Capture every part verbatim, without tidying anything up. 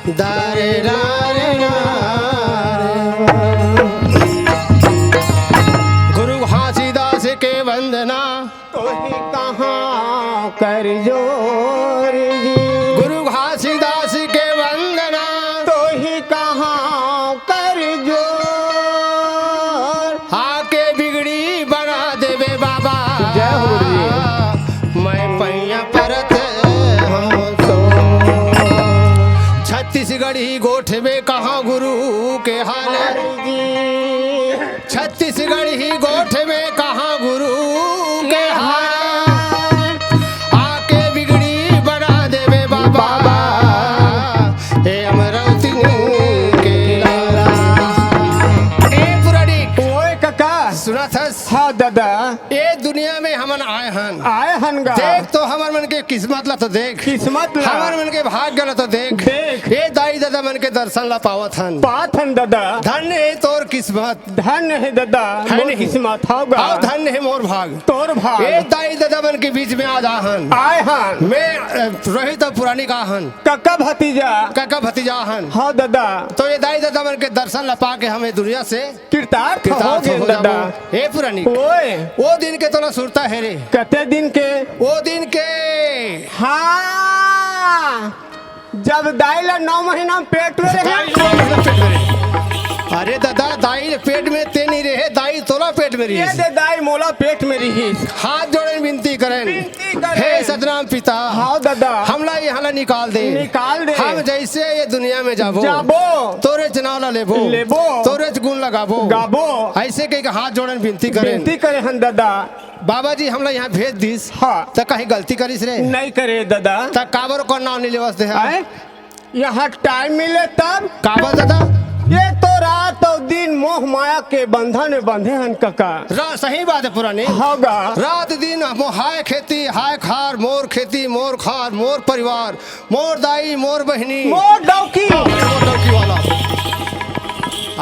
दारे रा रे रा रे। गुरु घासीदास के वंदना। तोही कहाँ कर जोर जी। गुरु घासीदास के वंदना। तोही कहाँ कर जोर। आके बिगड़ी बना देबे बाबा। जय हो गुरु जी। मैं पैया परत हूँ तो। छत्तीसगढ़ी गोठ में कहाँ गुरु के हाल। जी। छत्तीसगढ़ी गोठ में कहाँ गुरु के हाल। आके बिगड़ी बना देबे बाबा। बाबा। ए अमरौती के लाला। ए पुरानी। ओए कका। सुनत हस? हाँ दादा। ए दुनिया में हमन आए हन। आए हन गा। देख तो हमर मन के किस्मत ला तो देख। किस्मत ला। हमर मन के भाग्य ला तो देख। देख। ए दाई ददा मन के दर्शन ला पावत हन। पात हन दादा। धन्य हे तोर किस्मत। धन्य हे दादा, है मोर नहीं? किस्मत, हव गा। अउ धन्य हे मोर भाग। तोर भाग। ए दाई ददा मन के बीच में आज आहन। आए हन। मैं, अ, रोहित अउ पुरानी का हन। कका भतीजा। कका भतीजा हन। हाँ दादा। तो ए दाई ददा मन के दर्शन ला पाके हम ए दुनिया से कृतार्थ कृतार्थ हो गेन हो दादा। जाबो। ए पुरानी। ओए। ओ दिन के तोला सुरता हे रे। कते दिन के? ओ दिन के। हाँ। जब दाई ला नौ महीना में पेट में रहे। दाई नौ महीना पेट में रहे। अरे दादा, दाई पेट में ते नहीं रहे, दाई तोला पेट में ये रहिस। दे दाई मोला पेट में रहिस। हाथ जोड़े विनती करें। विनती करें। हे सतनाम पिता, हाँ दादा। हमला यहाँ ला निकाल दे। निकाल दे। हम जैसे ये दुनिया में जाबो। जाबो। तोरे च नाव ला लेबो। लेबो। तोरे च गुण लगाबो। गाबो। ऐसे कह के हाथ जोड़े विनती करें। विनती करे हन दादा। बाबा जी हमला यहाँ भेज दिस, हाँ। त कहीं गलती करिस रे? नहीं करे दादा। त काबर ओकर नाव नहीं लेवस दे, हाँ? आए? यहाँ टाइम मिले तब। काबर दादा? ये तो रात और दिन मोह माया के बंधन में बंधे हन कका। रा-, सही बात है पुरानी। होगा। रात दिन मोह, हाय खेती, हाय खार, मोर खेती, मोर खार, मोर परिवार, मोर दाई, मोर बहिनी। मोर डौकी। हाँ, मोर डौकी वाला।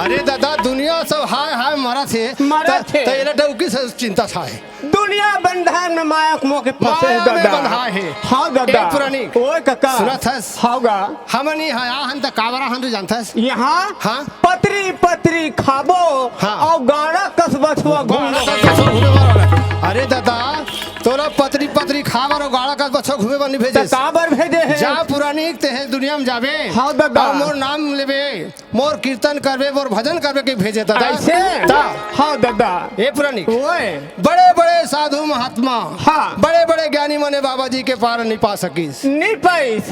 अरे दादा, दुनिया सब हाय हाय मरत हे। मरत त, हे। त एला डौकी से चिंता था है। दुनिया बंधन में माया के मोह के फंसे हे माया में दादा। बंधा हे। हाँ दादा। ए पुरानी। ओए कका। सुनत हस? हाँ गा। हमन यहाँ आए हन त काबर आए हन रे जानथस? यहाँ हाँ? पतरी पतरी खाबो हाँ। और गाड़ा कस बछवा गाड़ा घूमबो। कस बछवा घूमे बर। अरे दादा, तोला पतरी पतरी खाए बर और गाड़ा कस बछवा घूमे बर नहीं त भेजे। काबर भेजे हे? जा पुरानी, तेहे दुनिया में जाबे। हाँ दादा। और मोर नाम लेबे। मोर कीर्तन करबे, मोर भजन करबे के भेजे दादा। ऐसे? ता। हाँ दादा। ए पुरानी। ओए। बड़े-बड़े साधु महात्मा, हाँ। बड़े-बड़े ज्ञानी मने बाबा जी के पार नहीं पा सकिस। नहीं पाइस।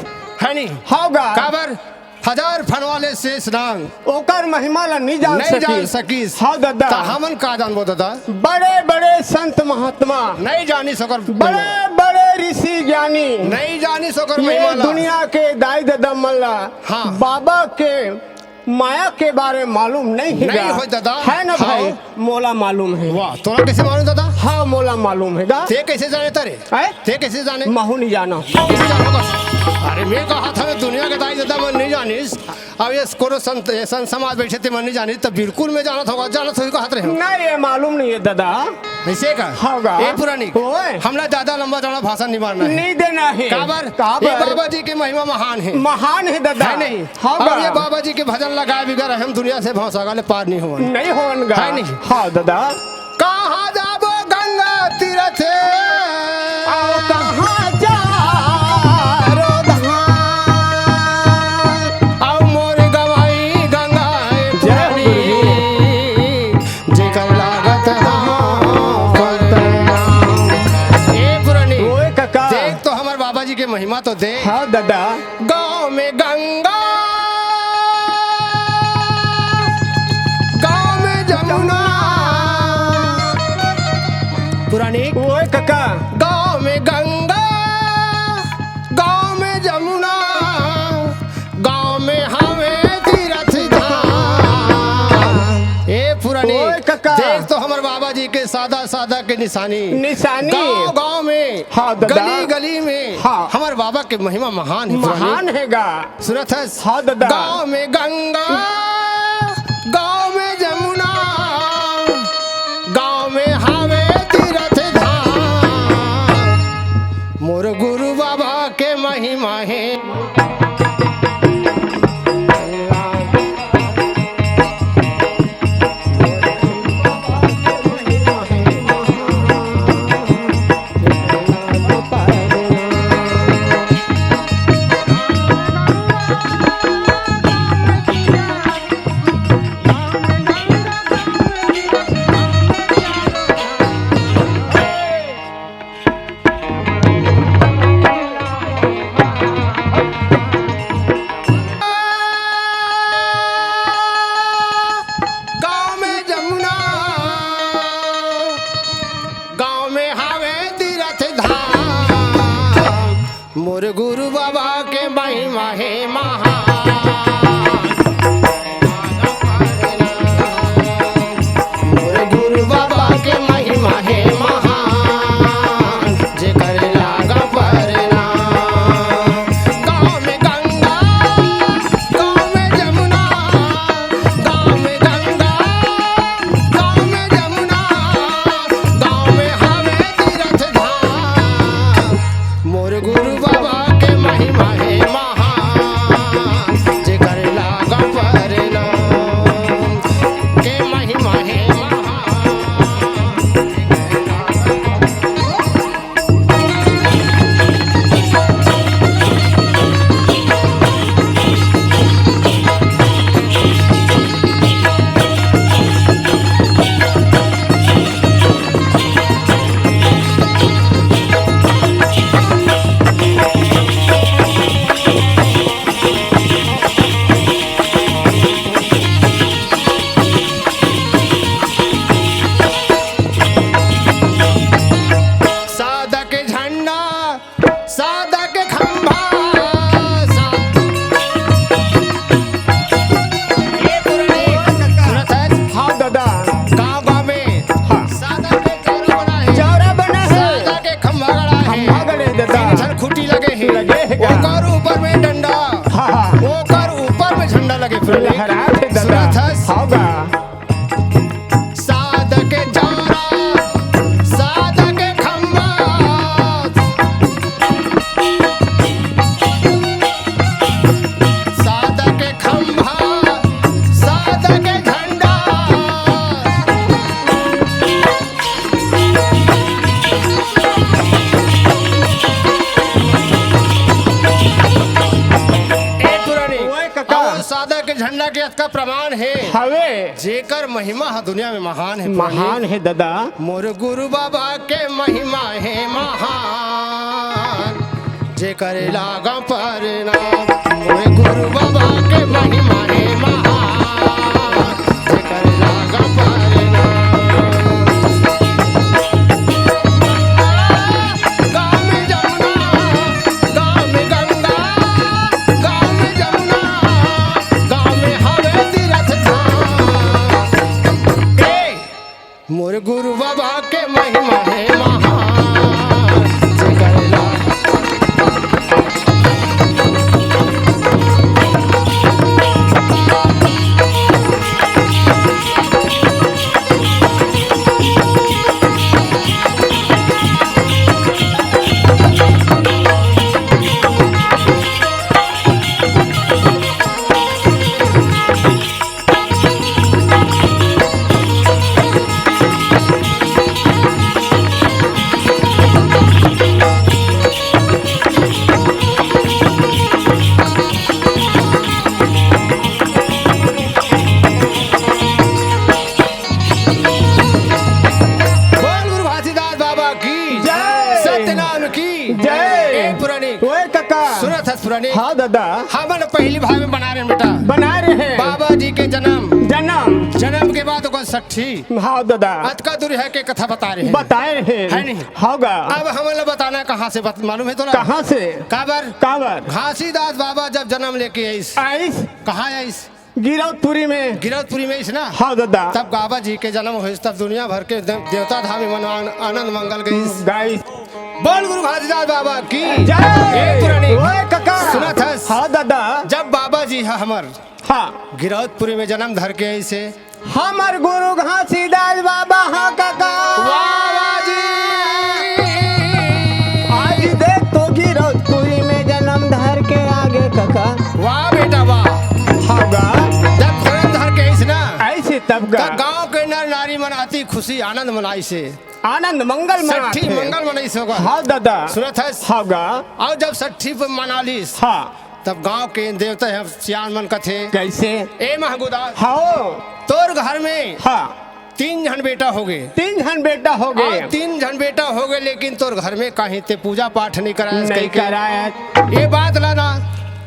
है नहीं? होगा। काबर? हजार फन वाले शेष नांग। ओकर महिमा ला नहीं जान नहीं जान सकिस। सकिस। हाँ दादा। ता हमन का जानबो दादा? बड़े-बड़े संत महात्मा। नहीं जानिस ओकर महिमा। बड़े-बड़े ऋषि ज्ञानी। नहीं जानिस ओकर ये महिमा ला। दुनिया के दाई ददा मन ला हाँ। बाबा के माया के बारे में मालूम नहीं हे नहीं गा। होय दादा। है ना हाँ। भाई? मोला मालूम हे। वाह, तोला कैसे मालूम दादा? हाँ, मोला मालूम हे गा। ते कैसे जाने तारे? हैं? ते कैसे जाने? महू नहीं जाना। कैसे जाना बस? अरे मैं कहा था, मैं दुनिया के दाई ददा मन नहीं जानिस। अब ये कोनो संत, ये संत समाज बैठे ते मन नहीं जानिस, तब बिल्कुल मैं जानत होगा, जानत होगा कहत रहे हो। नहीं, ये मालूम नहीं हे दादा। ऐसे का? हाँ गा। ए पुरानी, ओए। हमला ज्यादा लंबा चौड़ा भाषण नहीं मारना है। नहीं देना है। काबर? काबर? ये बाबा जी के महिमा महान है। महान है दादा। है नहीं? हाँ और गा। ये बाबा जी के भजन लगाए बिगर हम दुनिया से भौंसा गाले पार नहीं होवन। नहीं होवन गा। है नहीं? हाँ दादा। कहाँ जाबो गंगा तीरथ? आओ कहाँ जा रो धाम? आओ मोर गवाई गंगा ए जय हो पुरानी। गुरु। जेकर लागत हाँ प्रणाम। ए पुरानी। ओए कका। देख तो हमर बाबा जी के महिमा तो देख। हाँ दादा। गाँव में गंगा, गाँव में जमुना। पुरानी। ओए कका। गाँव में गंगा, गाँव में जमुना, गाँव में हवे तीरथ धाम। ए पुरानी, ओए कका। देख तो हमर बाबा जी के सादा सादा के निशानी। निशानी। गाँव गाँव में, हाँ दादा। गली गली में, हाँ। हमर बाबा के महिमा महान है पुरानी। महान है गा। सुनत हस? हाँ दादा। गाँव में गंगा, गाँव में जमुना, गाँव में हावे तीरथ धाम। मोर गुरु बाबा के महिमा हे। दादा के झंडा के अतका प्रमाण हे। हवे। जेकर महिमा ह दुनिया में महान हे, महान हे दादा। मोर गुरु बाबा के महिमा हे महान, जेकर लागा परनाम। मोर गुरु बाबा के महिमा हे महान, जेकर लागा परनाम। गाँव में जमुना, गाँव में गंगा, गाँव में जमुना, गाँव में हवे तीरथ धाम। ए, मोर गुरु बाबा के महिमा हे महान, जेकर ला बोल गुरु घासीदास बाबा की जय। सत्यनाम की जय। ए पुरानी। ओए कका। सुनत हस पुरानी। हाँ दादा। हमन पहली भाग में बना रहे बेटा। बना रहे हैं। बाबा जी के जन्म। जन्म। जन्म के बाद ओकर सट्ठी। हाँ दादा। अतका दूर है के कथा बता रहे हैं। बताए रहे। है नहीं? हाँ गा। अब हमन ला बताना कहाँ से बत-, मालूम है तोला? कहाँ से? काबर? काबर? घासीदास बाबा जब जन्म लेके आइस। आइस। कहाँ आइस? गिरौदपुरी में। गिरौदपुरी में इस ना? हाँ दादा। तब बाबा जी के जन्म होइस, तब दुनिया भर के दे-, देवता धाम में मनवा आनंद मंगल गइस। गाइस। बोल गुरु घासीदास बाबा की जय। ए पुरानी। ओए कका। सुनत हस? हाँ दादा। जब बाबा जी ह हमर हाँ। गिरौदपुरी में जन्म धर के आइस हे। हमर गुरु घासीदास बाबा ह कका। वाह, वाह जी। आज देख तो गिरौदपुरी में जन्म धर के आगे कका। वाह बेटा वाह। हाँ गा। जब जन्म धर के आइस ना, आइस तब गा। त गाँव के नर नारी मन अति खुशी आनंद मनाइस हे। आनंद मंगल सट्ठी मनाथे। मंगल मनाइस होगा। हाँ दादा। सुनत हस? हाँ गा। अउ जब सट्ठी पे मना लिस, हाँ। तब गाँव के देवता ह सियान मन कथे। कैसे? ए महंगूदास। हाँ। तोर घर में हाँ। तीन झन बेटा होगे। तीन झन बेटा होगे। अउ तीन झन बेटा होगे, लेकिन तोर घर में काहीं ते पूजा पाठ नहीं करायस नहीं कहिके। करायस। ये बात ला ना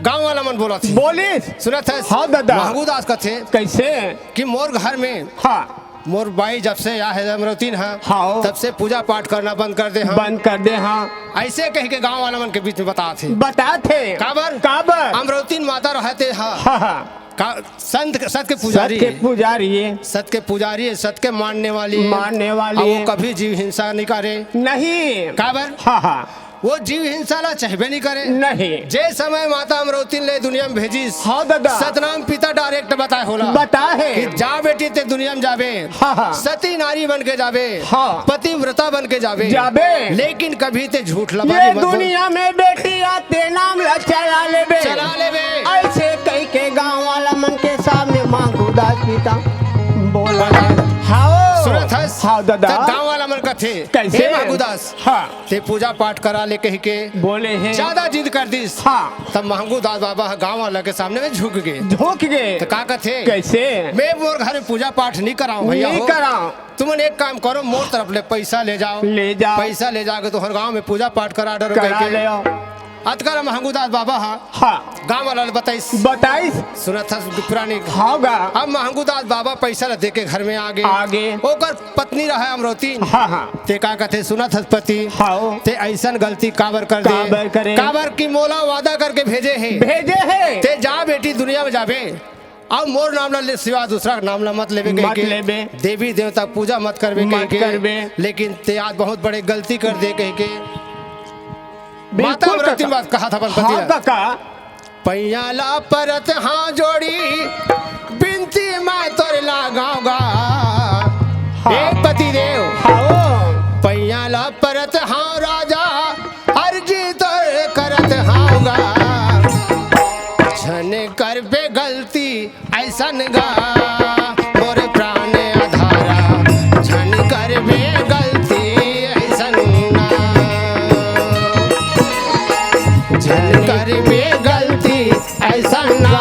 गाँव वाला मन बोलत हे। बोलिस। सुनत हस? हाँ दादा। महंगूदास कथे। कैसे? कि मोर घर में हाँ। मोर बाई जब से आए हे अमरौतीन ह, हाँ। तब से पूजा पाठ करना बंद कर दे हँव। बंद कर दे हँव। अइसे कहिके गाँव वाला मन के बीच में बतात हे। बतात हे। काबर? काबर? अमरौतीन माता रहत हे ह। हाँ, हाँ। का, संत, सत के पुजारी सत के हे। पुजारी हे। सत के पुजारी हे, सत के मानने वाली हे। मानने वाली अउ वो हे। कभी जीव हिंसा नहीं करे। नहीं। काबर? हाँ, हाँ। वो जीव हिंसा ला चाहबे नहीं करे। नहीं। जे समय माता अमरौतीन ले दुनिया में भेजिस, हाँ दादा। सतनाम पिता direct बताए हे ओला। बताए हे। कि जा बेटी ते दुनिया में जाबे। हाँ, हाँ। सती नारी बन के जाबे। हाँ। पतिव्रता बन के जाबे। जाबे। लेकिन कभी ते झूठ लबारी ये मत बोल। दुनिया में बेटी आते नाम ला चला लेबे। चला लेबे। अइसे कहिके गाँव वाला मन के सामने महंगूदास पिता बोला। बता। हाँ। सुनत हस? हाँ दादा। तब गाँव वाला मन कथे, कैसे? हे महंगूदास। हाँ। ते पूजा पाठ करा ले कहिके बोले हे। ज्यादा जिद कर दिस। हाँ। तब महंगूदास बाबा ह गाँव वाला के सामने में झुक गे। झुक गे। त का कथे? कैसे? मैं मोर घर में पूजा पाठ नहीं कराऊँ भैया नहीं हो। कराऊँ। तुमन एक काम करो, मोर तरफ ले पैसा ले जाओ। ले जाओ। पैसा ले जाके तोहर गाँव में पूजा पाठ करा डरो करा कहिके। ले आओ। अतका ल महंगूदास बाबा ह हाँ। गाँव वाला ल बताइस। बताइस। सुनत हस पुरानी। हाँ गा। अब महंगूदास बाबा पैसा ल देके घर में आ गे। आ गे। ओकर पत्नी रहय अमरौतीन। हाँ, हाँ। ते का कथे सुनत हस पति? हाँ। ते अइसन गलती काबर कर दे? काबर करे? काबर कि मोला वादा करके भेजे हे। भेजे हे। ते जा बेटी दुनिया में जाबे। अब मोर नाम ला ले सिवा दूसरा नाम ला मत लेबे मत कहिके। लेबे। देवी देवता पूजा मत करबे मत कहिके। करबे। लेकिन ते आज बहुत बड़े गलती कर दे कहिके। बिल्कुल माता अमरौतीन कका। बात कहा था अपन पति हाँ ला। कका। पैया ला परत हाँ जोड़ी, बिनती मैं तोर लगाऊंगा। हाँ। हे पतिदेव, हाँ। पैया ला परत हाँ राजा, अर्जी तोर करत हाँगा। झन करबे गलती अइसन गा, मोर प्राण आधारा, झन करबे गलती अइसन ना। झन करबे गलती अइसन ना,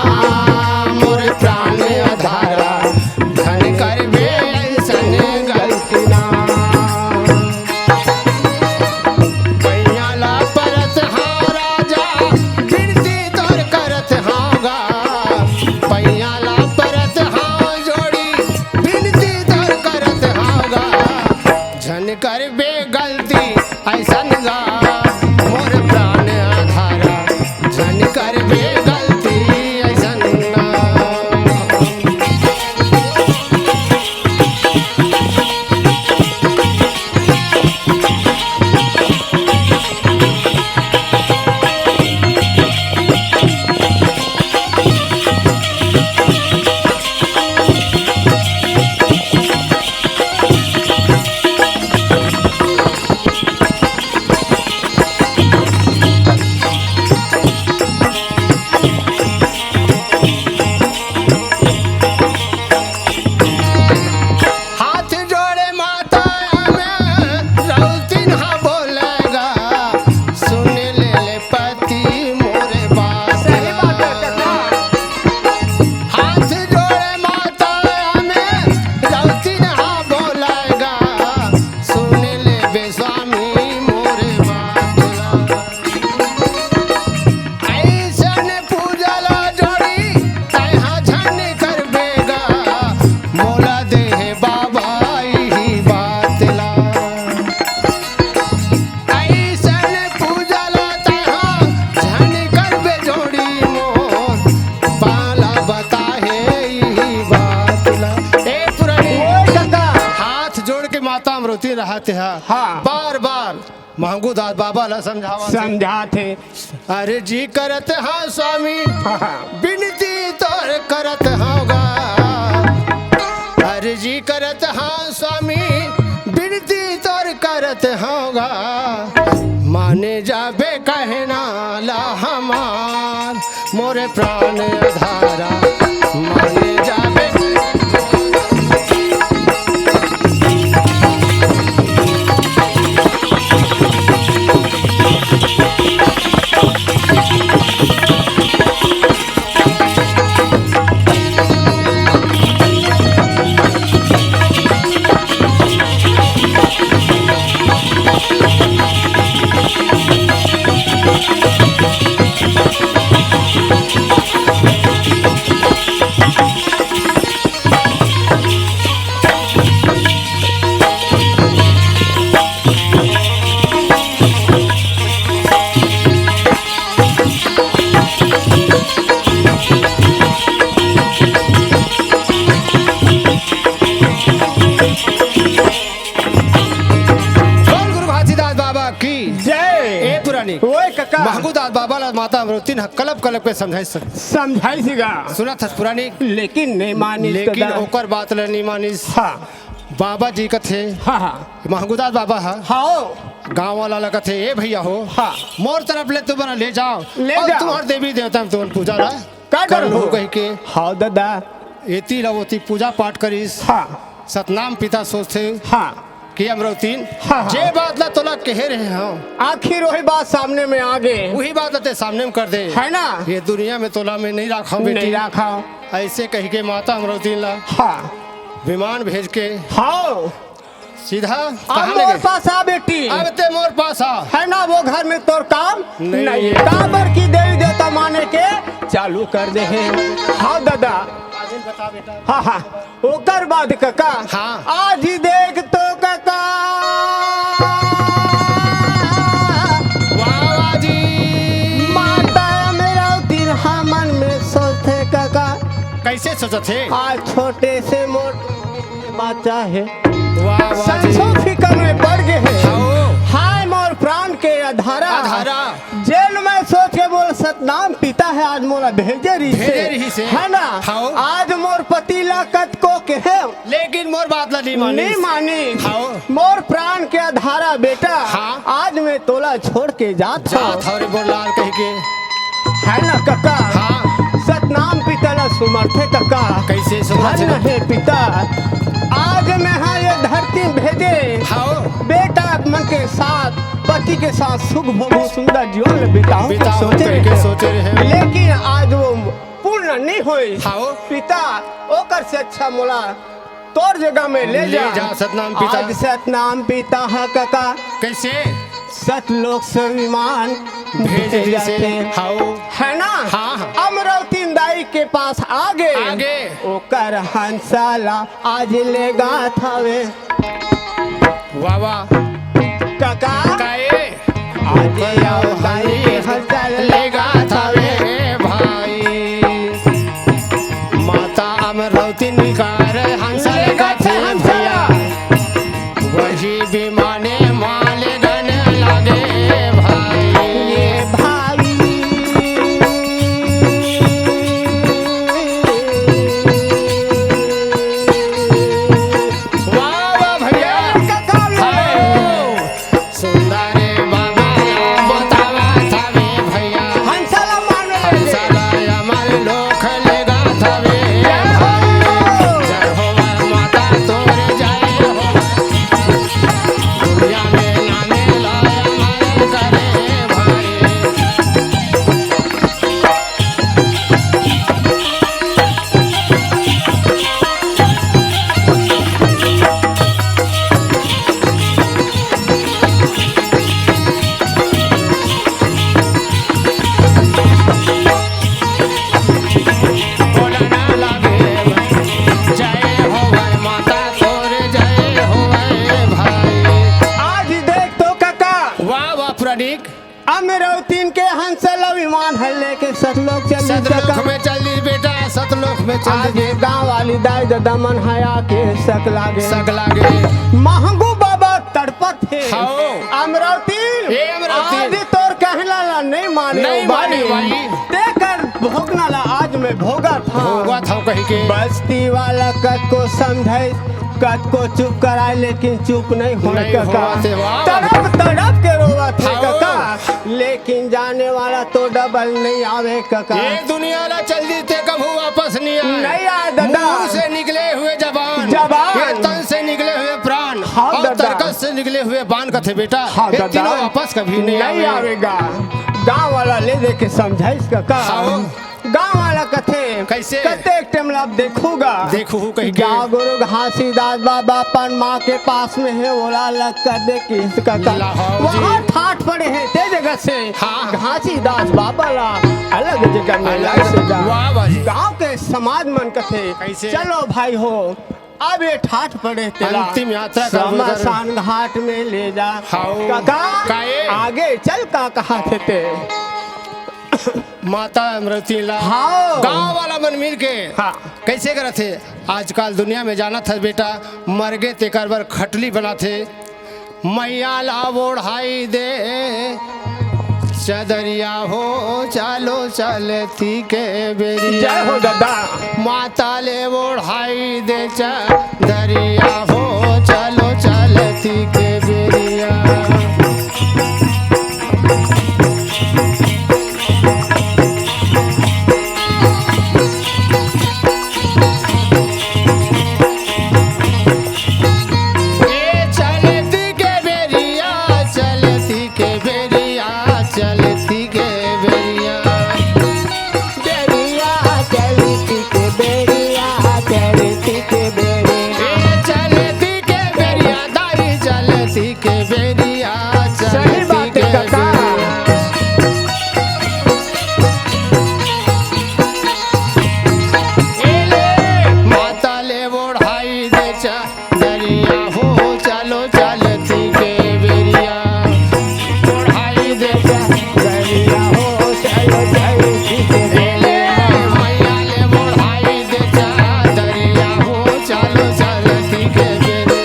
ती रहत हे। हाँ। बार बार महंगू दास बाबा ला समझावत हे। समझात हे। अरे जी करत हाँ स्वामी, हाँ, हाँ। बिनती तोर करत हौं गा। अरे जी करत हाँ स्वामी, बिनती तोर करत हौं गा। माने जाबे कहना ला हमार, मोरे प्राण आधारा, माने जाबे। बोल गुरु घासीदास बाबा की जय। ए पुरानी, ओए कका। महंगू दास बाबा ला माता अमरौतिन ह कलप कलप के समझाइस। समझाइस गा। सुनत हस पुरानी। लेकिन नहीं मानिस लेकिन कका। ओकर बात ला नहीं मानिस। हाँ। बाबा जी कथे। हाँ, हाँ। महंगू दास बाबा ह। हाँ। गाँव वाला ला कथे, "ए भैया हो, हाँ। मोर तरफ ले तुमन ले जाव, ले अउ जाव। तुम्हर देवी देवता में तुमन पूजा ला का कर करहू?" कहिके। हाँ दादा। एती ला ओती पूजा पाठ करिस। हाँ। सतनाम पिता सोचथे हाँ। कि अमरौतिन, हाँ, हाँ। जे बात ला तोला कहे रहे हौं, आखिर वही बात सामने में आ गे। वही बात ला ते सामने में कर दे। है ना? ये दुनिया में तोला मैं नहीं राखौं बेटी। नहीं राखौं। ऐसे कहिके माता अमरौतिन ला हाँ। विमान भेज के हाँ। सीधा अब कहाँ ले मोर गे? पास आ बेटी। अब ते मोर पास आ। है ना, वो घर में तोर काम नहीं नहीं है। है। काबर की देवी देवता माने के चालू कर दे हे। हाँ दादा। हाँ, हाँ। ओकर बाद कका। हाँ। आज ही देख तो कका। वाह, वाह जी। माता अमरौतिन हमन में सोचथे कका। कैसे सोचत हे? आज छोटे से मोट बच्चा हे। वाह, वाह जी। संसो फिकर में पड़ गे हे। हाँ। हाय मोर प्राण के आधारा। आधारा। जेन मैं सोच के बोल सतनाम पिता ह आज मोला भेजे रहिस हे। भेजे रहिस हे। है ना? हाँ। आज मोर पति ला कतको कहे। लेकिन मोर बात ला नहीं मानिस। नहीं मानिस। हाँ। मोर प्राण के आधारा बेटा। हाँ। आज मैं तोला छोड़ के जात हौं। जात हौं रे बोल लाल कहिके। है ना कका? हाँ। सतनाम पिता ला सुमरथे कका। कैसे सुमरथे? धन हे पिता। आज मैं हा ये धरती भेजे। हाँ। बेटा मन के साथ पति के साथ सुख भोगहूं, सुंदर जीवन बिताहूं, बिताहूं सोचे कहिके रहे। सोचे रहे। लेकिन आज वो पूर्ण नहीं होइस। हाँ। पिता, ओकर से अच्छा मोला तोर जगह में ले ले जा। जा सतनाम पिता। आज सतनाम पिता ह कका। कैसे? सतलोक से विमान भेज भेजे दिस हे। जाथे। हाँ। है ना? हाँ, हाँ। अमरौतिन दाई के पास आ गे। आ गे। ओकर हंसा ला आज लेगत हवे। वाह, वाह। कका। काए? आज आओ भाई हंसा लेगत हवे भाई। माता अमरौतिन कर हंसा लेगत हे भैया। वही विमाने मा लेगन लागे भाई। भाई। वाह, वाह भैया। कका। हाय। सुंदर बाबा बतावत हवे भैया। हंसा ला माने हंसा ला अमर लोक लेगत हवे भाई। जय हो माता तोर जय हो। दुनिया में नामे ला अमर करे भाई। आज देख तो कका। वाह, वाह, पुरानिक। अमरौतिन के हंसल विमान ह लेके सतलोक चल दिस सतलोक कका। में चल दिस बेटा, सतलोक में चल आज दिस। गांव वाली दाई ददा मन ह आके सकला गे। सकला गे। महंगू बाबा हव। अमरावती, ए अमरावती। आज तोर कहना ला नहीं माने नहीं हो माने भाई। भाई। तेकर भोगना ला आज मैं भोगत हँव। भोगत हँव कहिके। बस्ती वाला कतको समझाइस, कतको चुप कराए, लेकिन चुप नहीं होय नहीं कका। होवत हे, वाह। तड़प तड़प के रोवत हे हव। कका, लेकिन जाने वाला तो डबल नहीं आवे कका। ये दुनिया ला चल दी ते कभू वापस नहीं आए। नहीं आए दादा। मुंह से निकले हुए जबान, जबान। ये तन से निकले हुए प्राण, हाँ और दादा। तरकस से निकले हुए बाण कथे बेटा, हाँ ये दादा। तीनों वापस कभी नहीं नहीं आवे। आवेगा। गाँव वाला ले दे के समझाइस कका। हाँ। गाँव वाला कथे, कैसे? कतेक टाइम ला देखहू गा। देखहू कहिके। गाँव गुरु घासीदास बाबा अपन माँ के पास में हे, ओला अलग कर दे किस कका। लाहौर जी। वहाँ ठाठ पड़े हे ते जगह से। हाँ। घासीदास बाबा ला अलग जगह में अलग। लाइस गा। वाह, वाह जी। गाँव के समाज मन कथे, कैसे? चलो भाई हो, अब ये ठाठ पड़े तेला अंतिम यात्रा का गुजर। शमशान घाट में ले जा। हाउ। कका, काए? आगे चल का कहा थे ते। माता अमरती ला हाउ। गाँव वाला मन मिल के हाँ। कैसे करत हे? आजकल दुनिया में जानत हस बेटा, मर गे तेकर बर खटली बनाथे। मैया ला ओढ़ाई दे चदरिया हो, चालो चलती के बेरिया। जय हो दादा। माता ले ओढ़ाई दे चदरिया हो, चालो चलती के बेरिया। ए चलती के बेरिया, चलती के बेरिया, चलती के बेरिया। बेरिया, चलती के बेरिया, चलती के बेरिया। ए चलती के बेरिया, दाई चलती के बेरिया, सही चलती बात है के काका। बेरिया। ए ले, माता ले ओढ़ाई दे चदरिया हो, चालो चलती के बेरिया। ओढ़ाई दे चदरिया हो, चालो चलती के बेरिया। ए ले, मैया ले ओढ़ाई दे चदरिया हो, चालो चलती के बेरिया।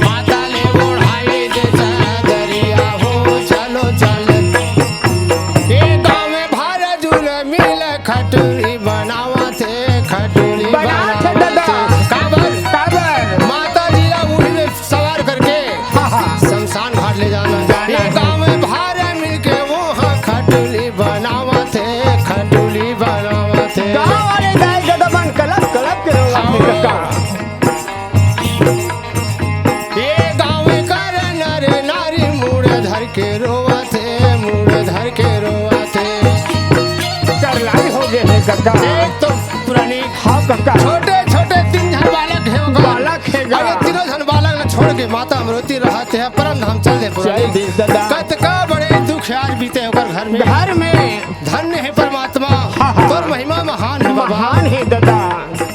माता ले ओढ़ाई दे चदरिया हो, चालो चलती। ए गाँव में भार जुल मिल खटुली बनावत हे, खटुली बनावत हे दादा। बनावत हे। काबर? काबर? माता जी ला उही में सवार करके हाँ, हाँ। शमशान घाट ले जाना। जाना ये है। गाँव में भार मिल के वो हाँ खटुली बनावत हे, खटुली बनावत हे। गाँव वाले दाई ददा मन कलप कलप के रोवत हे हाँ। कका। ये गाँव कर नर नारी मुड़ धर के रोवत हे, मुड़ धर के रोवत हे। करलाई हो गए हे कका। एक तो पुरानी हाँ कका। छोटे छोटे तीन झन बालक हे ओकर। बालक हे गा। अरे तीनों झन बालक ला छोड़ के माता अमरवती रहत हे, परम धाम चल दे पुरानी। चल दे दादा। कतका बड़े दुख आज बीते ओकर घर में। घर में। धन्य हे परमात्मा, हाँ, हाँ। तोर महिमा महान हे बाबा। महान हे दादा।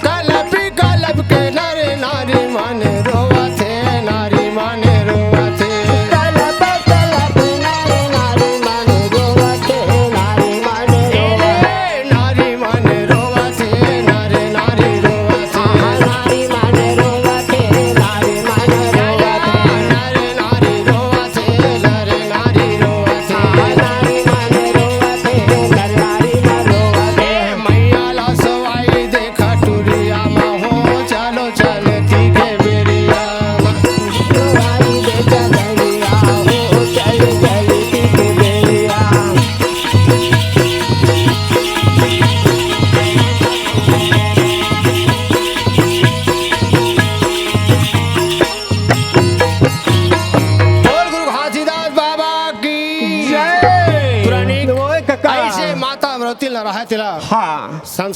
कलपी कलप के नर नारी मन रोवत हे, नारी मन रोवत हे। कलप कलप नर नारी मन रोवत हे, नारी मन रोवत हे। नारी मन रोवत हे, नर नारी रोवत हे। हाँ, नारी मन रोवत हे, नारी मन रोवत हे। नर नारी रोवत हे, नर नारी रोवत हे। हाँ, नारी मन रोवत हे, नर नारी मन रोवत हे। ए मैया ला सोवाई दे खट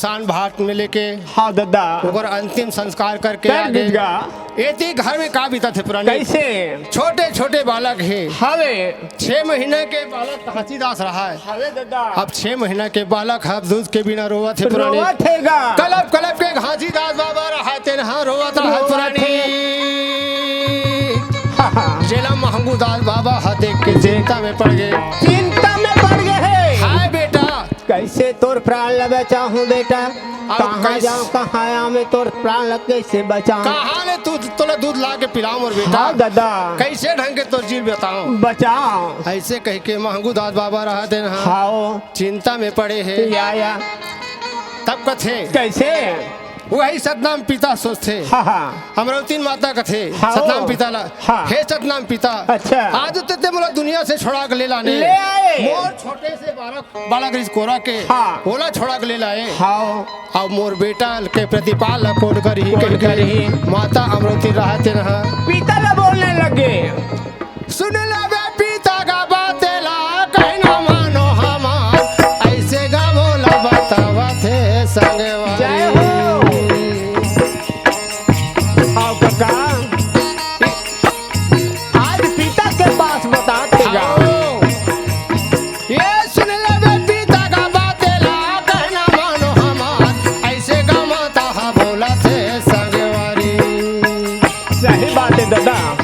शान भाट में लेके हाँ दादा। ओकर अंतिम संस्कार करके कर आगे। दीजिएगा। एती घर में का बीता थे पुरानी? कैसे? छोटे छोटे बालक हे। हवे। छह महीना के बालक घासीदास रहा है। हवे दादा। अब छह महीना के बालक ह दूध के बिना रोवत हे पुरानी। रोवत हे गा। कलप कलप के घासीदास बाबा रहा है, तेन हा रोवत रहा है रोवत पुरानी। हे। जेला महंगू दास बाबा ह देख के चिंता में पड़ गए। चिंता में पड़ गए हे। हाय बेटा। कैसे तोर प्राण ल बचाहूं बेटा? अब कहाँ कैसे जाऊं, कहाँ आऊं मैं, तोर प्राण ल कैसे बचाऊं? कहाँ ले तू, तोला दूध ला के पिलाऊं मोर बेटा? हाँ दादा। कैसे ढंग के तोर जीव बताऊं? बचाओ। ऐसे कह के महंगू दास बाबा रहा देन हा। हाओ। चिंता में पड़े हे। या, या। तब कथे। कैसे? वही सतनाम पिता सोचथे। हाँ, हाँ। अमरौतीन माता कथे, हाँ, सतनाम ओ। पिता ला, हाँ। हे सतनाम पिता, अच्छा। आज तो ते मोला दुनिया से छुड़ा के ले लाने। ले आए। मोर छोटे से बालक, बालक रिस कोरा के, हाँ। ओला छुड़ा के ले लाए। हाँ। अब मोर बेटा के प्रतिपाल ला कोन करही कोन कहिके करही? माता अमरौती रहा तेन हा। पिता ला बोलने लगे। सुन लेबे पिता का बात ला, कहीं ना मानो हमार, ऐसे गा बोला बतावत हे संगवारी। जय हो। आओ काका, आज पिता के पास बताते गा। आओ। ये सुन लेबे पिता का बात ला, कहीं ना मानो हमार, ऐसे गा माता हा बोलत हे संगवारी। सही बात है दादा।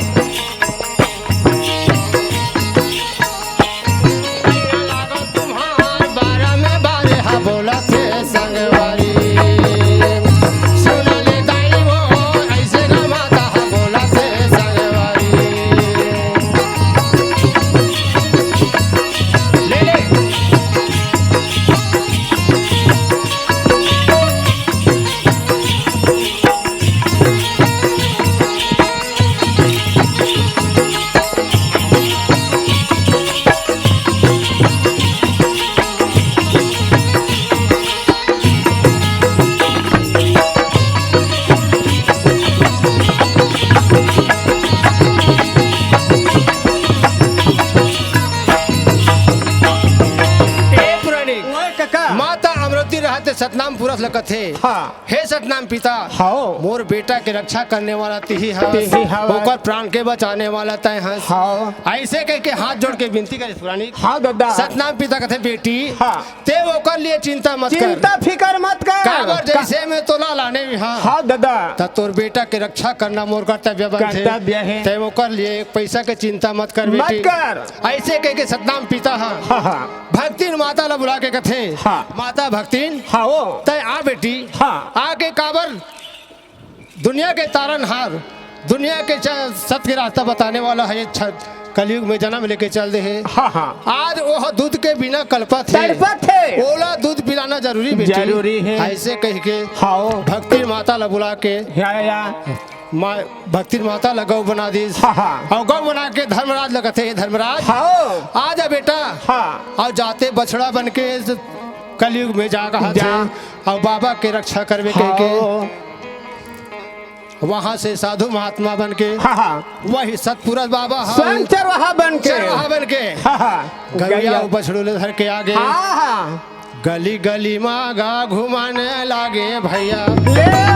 ए पुरानी। ओए कका। माता अमरौती रहत हे सतनाम पुरस ल कथे। हाँ। हे सतनाम पिता, हाओ। मोर बेटा के रक्षा करने वाला तिही हवस, तिही हवस। ओकर प्राण के बचाने वाला तय हस। हाओ। ऐसे कह के हाथ जोड़ के विनती करे पुरानी। हाँ दादा। सतनाम पिता कथे, बेटी, हाँ। ते ओकर लिए चिंता मत कर। चिंता फिकर मत कर। काबर का- जैसे मैं तोला लाने भी हाँ। हाँ दादा। त तोर बेटा के रक्षा करना मोर कर्तव्य बनथे। कर्तव्य हे। ते ओकर लिए एक पैसा के चिंता मत कर मत बेटी। कर। ऐसे कह के सतनाम पिता हाँ। हाँ, हाँ। भक्तिन माता ला बुला के कथे, हाँ। माता भक्तिन, हाँ, वो। तय आ बेटी, हाँ। आके काबर दुनिया के तारनहार, दुनिया के च-, सत के रास्ता बताने वाला हे, छ-, कलयुग में जन्म लेके चल दे हे। हाँ, हाँ। आज ओह दूध के बिना कलपत हे। तड़पत हे। ओला दूध पिलाना जरूरी बेटी। जरूरी हे। ऐसे कह के हाँ। भक्तिन माता ला बुला के या, या। माँ भक्तिन माता ला गौ बना दिस। हाँ, हाँ। अउ गौ बना के धर्मराज ल कथे, "हे धर्मराज, हाँ। आ जा बेटा।" हाँ। अउ जाते बछड़ा बन के कलयुग में जा कहा जा। थे, अउ बाबा के रक्षा करबे कह के। हाँ। वहाँ से साधु महात्मा बन के, हाँ, हाँ। वही सतपुरुष बाबा हा। स्वयं चरवाहा बन के। चरवाहा बन के। हाँ, हाँ। गैया गैया। बछड़ू ले धर के आगे। हाँ, हाँ। गली गली मा गा घुमाने लागे भैया। ले।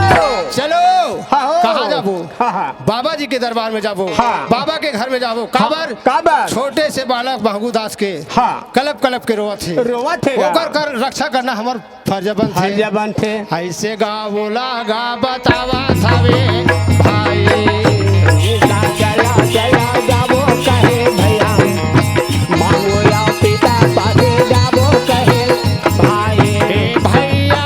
चलो। हाँ, हो। कहाँ जाबो? हाँ, हाँ। बाबा जी के दरबार में जाबो। हाँ। बाबा के घर में जाबो। हाँ, काबर? काबर? छोटे से बालक महंगू दास के हाँ। कलप कलप के रोवत हे। रोवत हे गा। ओकर कर रक्षा करना हमर फर्ज बनथे। फर्ज बनथे। ऐसे गा बोला गा बतावत हवे भाई। चला, चला, चला जाबो कहे भैया। मांगो या पिता पासे जाबो कहे भाई। ए भैया।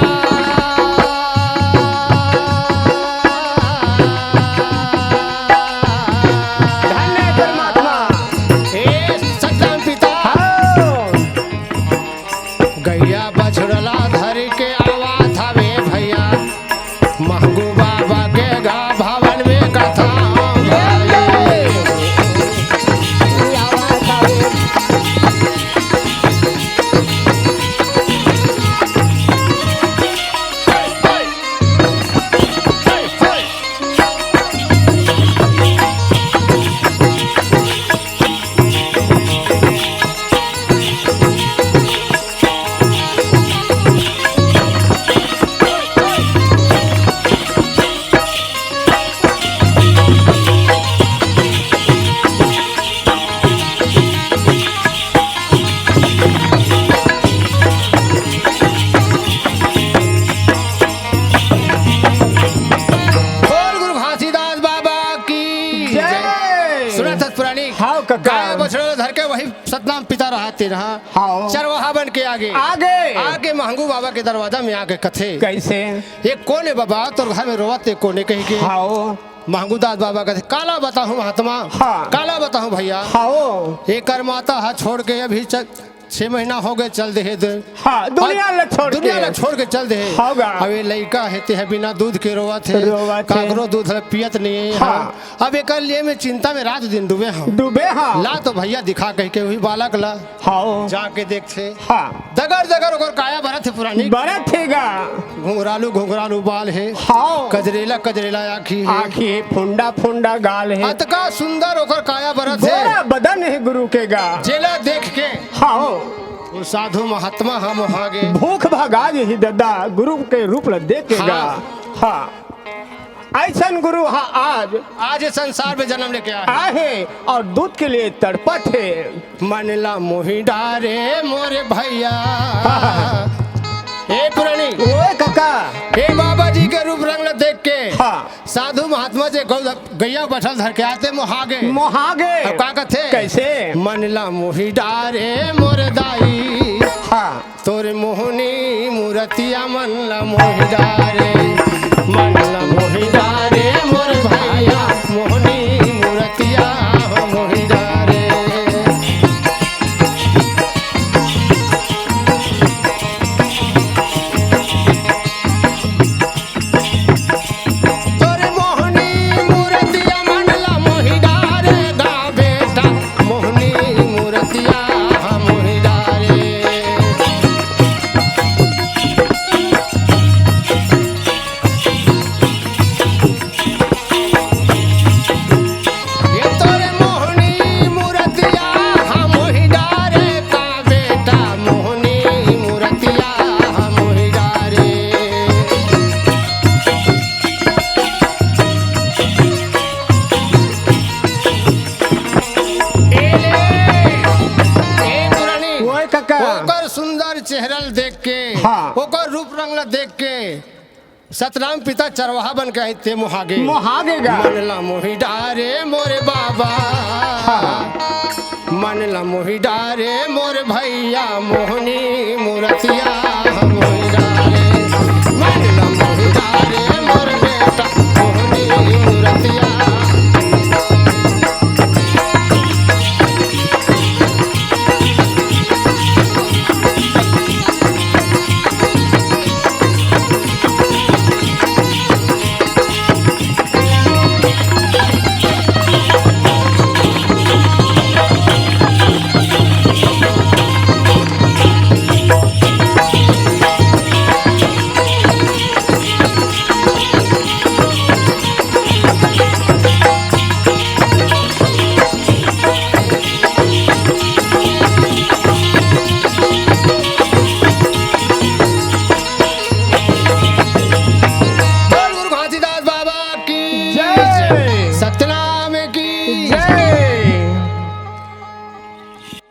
धन्य परमात्मा। ए सतनाम पिता। हाँ। गैया बछड़ला धर के आवत हवे भैया, महंगू बाबा के गा भवन में कथा। हाव कका। गाय बछड़ा ल धर के वही सतनाम पिता रहा तेरहा। हाव। चरवाहा बन के आगे। आगे। आगे महंगू बाबा के दरवाजा में आके कथे। कइसे? "ये कोन हे बाबा, तोर घर में रोवत हे कोन हे?" कहि के। हाव। महंगू दास बाबा कथे, "काला बताहूँ महात्मा, हाँ। काला बताहूँ भइया। हाव। एकर माता ह छोड़ के अभी च-, छह महीना हो गए चल देहे दे।" हाँ, दुनिया अब ल छोड़ दुनिया के। ल छोड़ के चल देहे। हाव गा। अब ये लइका हे, ते ह बिना दूध के रोवत हे, रोवत हे। काकरो दूध ल पियत नहीं हे। हाँ। अब एकर लिए मैं चिंता में रात दिन डूबे हँव। डूबे हँव। ला तो भइया दिखा," कहि के वही बालक ला हाव। जाके देखथे। हाँ। दगर दगर ओकर काया बरत हे पुरानी। बरत हे गा। घुंघरालू घुंघरालू बाल हे। हाव। कजरेला कजरेला आँखी हे। आँखी हे, फुंडा फुंडा गाल हे। अतका सुंदर ओकर काया बरत हे। गोरा बदन हे गुरु के गा। जेला देख के हाव। वो साधु महात्मा ह मोहा गे। भूख भगा गे ही ददा, गुरु के रूप ल देख के गा। हाँ। हाँ। अइसन गुरु ह आज आज ये संसार में जन्म लेके आए हे। आए हे अउ दूध के लिए तड़पत हे। "मन ला मोहि डारे मोरे भइया।" हाँ, हाँ, हाँ। ए पुरानी। ओए कका। ए बाबा जी के रूप रंग ल देख के हाँ। साधु महात्मा जे गौ-, गइया बछड़ा ल धर के आए ते मोहा गे। मोहा गे। अब का कथे? कइसे? "मन ला मोहि डारे मोरे दाई।" हाँ। "तोर मोहनी मूरतिया मन ला मोहि डारे, मन ला मोहि डारे मोर भइया, मोहनी मूरतिया मोहि डारे।" तोरे मोहनी मूरतिया मन ला मोहि डारे गा बेटा, मोहनी मूरतिया मोहि डारे। ये तोरे मोहनी मूरतिया मोहि डारे गा बेटा, मोहनी मूरतिया मोहि डारे। ए ले, ए पुरानी, ओए कका। ओकर सुंदर चेहरा ल देख के, हाँ। ओकर रूप रंग ल देख के, सतनाम पिता चरवाहा बन के आए ते मोहा गे। मोहा गे गा। मन ला मोहि डारे मोरे बाबा। हाँ। मन ला मोहि डारे मोरे भइया, मोहनी मूरतिया